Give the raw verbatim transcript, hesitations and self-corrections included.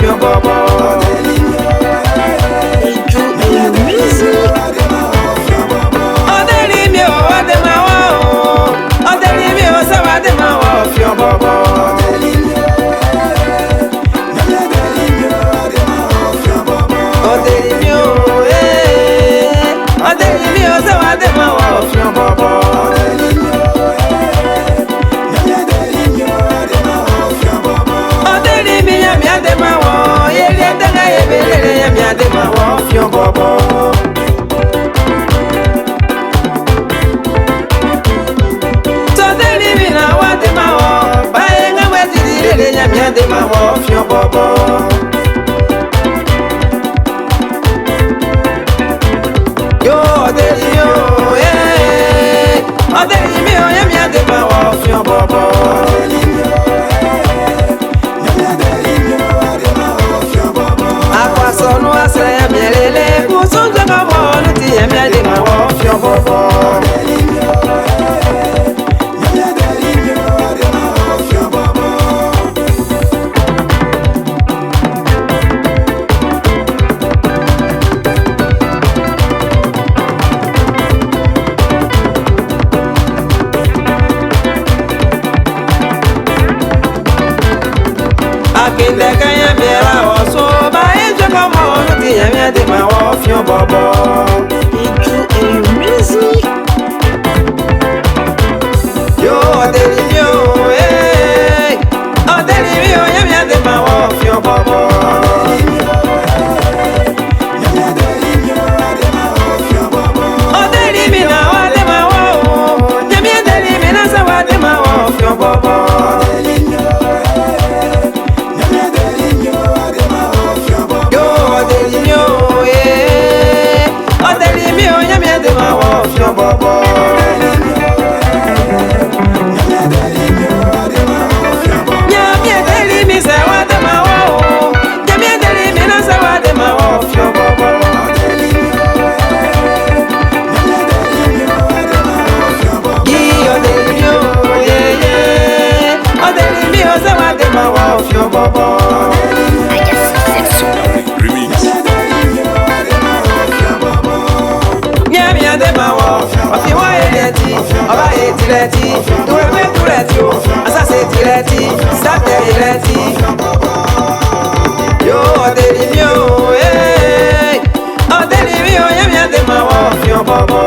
fiọn bọbọ. Enjoy the music. Ọderimio, wa dema wọ o. Ọderimio, sẹ wa dema wọ fiọn bọbọ. Ọderimio, eh, Ọderimio, sẹ wa dema wọ fiọn bọbọ. Ọderimio, ya miẹn dema wọ, ye rhie ẹdẹ na ye vbe rere ya miẹn dema wọ fiọn bọbọ. Ọderimio na wa dema wọ, ba ẹghẹ wẹ diri rere ya miẹn dema wọ fiọn bọbọ. Yo, Ọderimio, eh, Ọderimio, ya miẹn dema wọ fiọn bọbọ. Aguasọnu asẹ ya miẹn lele, kusun jọkọ mọ ọnu ti ya miẹn dema wọ fiọn bọbọ. Akindẹkẹ ya miẹn ra ọsọ, ba ẹjọ kọ mọ ọnu ti ya miẹn dema wọ fiọn bọbọ. Enjoy the music. Yo, Ọderimio, eh, Ọderimio, ya miẹn dema wọ fiọn bọbọ. Ọderimio na wa dema wọ o, ya miẹn Ọderimio na sẹ wa dema wọ fiọn bọbọ. Yo, Ọderimio, eh, Ọderimio, ya miẹn dema wọ fiọn bọbọ. Ya miẹn Ọderimio sẹ wa dema wọ o. Ya miẹn Ọderimio na sẹ wa dema wọ fiọn bọbọ. Yi Ọderimio, ye, ye. Ọderimio sẹ wa dema wọ fiọn bọbọ. Remix. Miẹn, miẹn dema wọ, ọ fi wọ he lẹti, ọ ba he ti lẹti, tu ẹmwẹ tu lẹti o, asase ti lẹti, satẹ he lẹti. Yo, Ọderimio, eh, Ọderimio, ya miẹn dema wọ fiọn bọbọ.